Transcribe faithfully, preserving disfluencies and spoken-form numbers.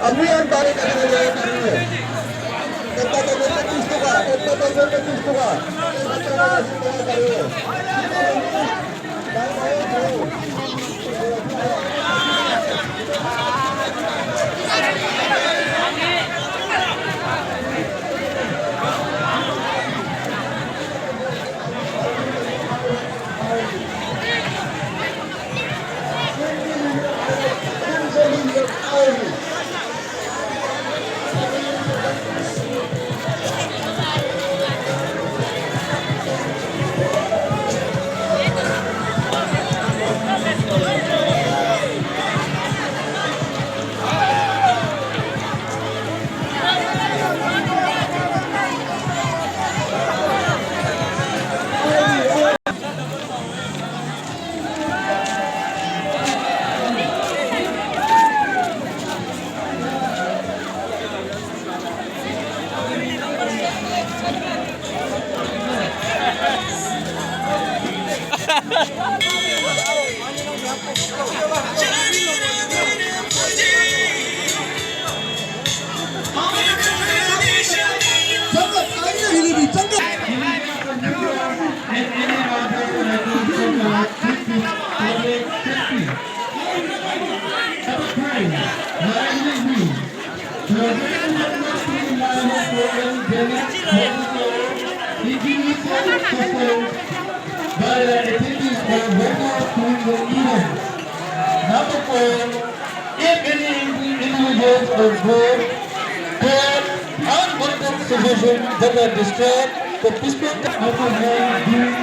আপনি আর বাড়ি কাছে যেতে পারবেন। একটা তো পঁচিশ টাকা, একটা তো পঁচিশ টাকা। By the attendees of World War Two Event. Number four, if any individuals or group call unwanted situation that are disturbed, the physical alcohol being